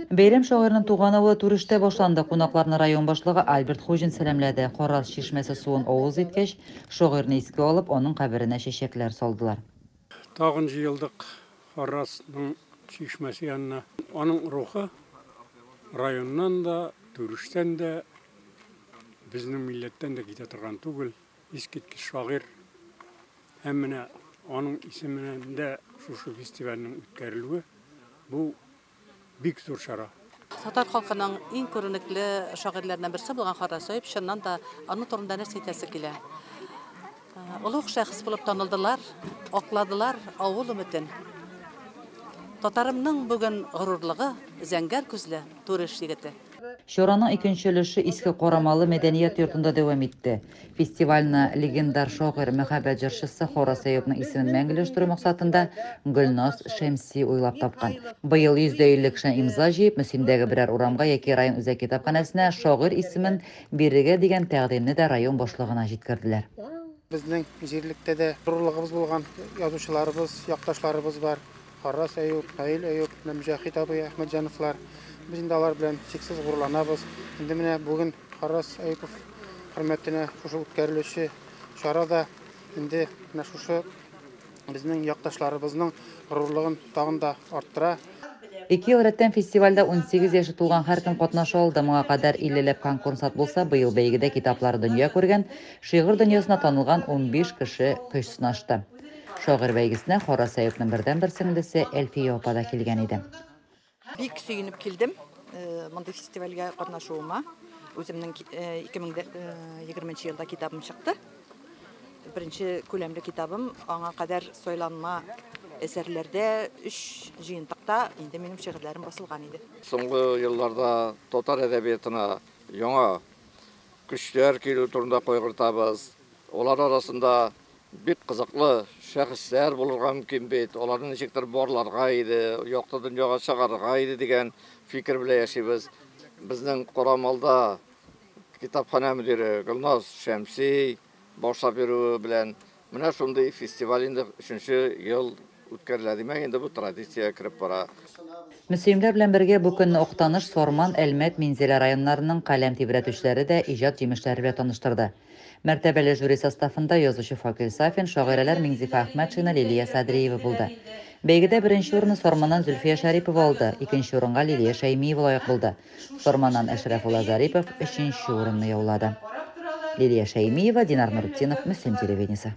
Бәйрәм шагыйрьнең туган авылы Түрештә башланды. Кунакларны район башлыгы Альберт Хуҗин сәламләде. Харрас чишмәсе суын авыз иткәч, шагыйрьне искә алып, аның каберенә чәчәкләр салдылар. Тагын җыелдык Харрасның чишмәсе янына. Аның рухы районнан да, Түрештән дә, безнең милләттән дә китә торган түгел. Искиткеч шагыйрь. Һәм менә аның исемендә шушы фестивальнең үткәрелүе, бу бик зур чара. Татар халкының иң күренекле шагыйрьләреннән берсе булган Харрас Әюп, чыннан да, аның турында нәрсә әйтәсе килә? Олуг шәхес булып танылдылар, акладылар авыл өметен. Татарымның бүген горурлыгы, зәңгәр күзле Түреш егете. Чараның икенче өлеше Иске Карамалы мәдәният йортында дәвам итте. Фестивальне легендар шагыйрь, мәхәббәт җырчысы Харрас Әюпның исемен мәңгеләштерү максатында Гөлназ Шәмси уйлап тапкан. Быел 150 кешедән имза җыеп, Мөслимдәге берәр урамга яки район үзәк китапханәсенә шагыйрь исемен бирергә дигән тәкъдимне дә район башлыгына җиткерделәр. Безнең җирлектә дә горурлыгыбыз булган язучыларыбыз, якташларыбыз бар. Харрас Әюп, Наил Әюп, менә Мөҗәһит абый Әхмәтҗановлар. Без инде алар белән чиксез горурланабыз. Инде менә бүген Харрас Әюпов хөрмәтенә шушы үткәрелүче чара да инде менә шушы безнең якташларыбызның горурлыгын тагын да арттыра. Ике ел рәттән фестивальдә 18 яше тулган һәркем катнаша алды. Моңа кадәр 50 ләп конкурсант булса, быел бәйгедә китаплары дөнья күргән, шигырь дөньясына танылган 15 кеше көч сынашты. Шагыйрь бәйгесенә Харрас Әюпнең бердәнбер сеңлесе Әлфия апа да килгән иде. Бик сөенеп килдем мондый фестивальгә катнашуыма. Үземнең 2020 елда китабым чыкты. Беренче күләмле китабым, аңа кадәр сайланма әсәрләрдә өч җыентыкта инде минем шигырьләрем басылган иде. Соңгы елларда татар әдәбиятына яңа көчләр килү турында кайгыртабыз. Алар арасында бик кызыклы шәхесләр булырга мөмкин бит, аларны ничектер барларга иде, якты дөньяга чыгарырга иде дигән фикер белән яшибез. Безнең Карамалда китапханә мөдире Гөлназ Шәмси башлап йөрүе белән менә шундый фестиваль инде өченче ел үткәрелә. Димәк, инде бу традициягә кереп бара. Мөслимләр белән бергә бу көнне Актаныш, Сарман, Әлмәт, Минзәлә районнарының каләм тибрәтүчеләре дә иҗат җимешләре белән таныштырды. Мәртәбәле жюри составында язучы Факил Сафин, шагыйрәләр Миңзифа Әхмәтшина, Лилия Садриева булды. Бәйгедә беренче урынны Сарманнан Зөлфия Шәрипова алды, икенче урынга Лилия Шәймиева лаек булды. Сарманнан Әшрәфулла Зарипов өченче урынны яулады. Лилия Шәймиева, Динар Нуртдинов, Мөслим телевидениесе.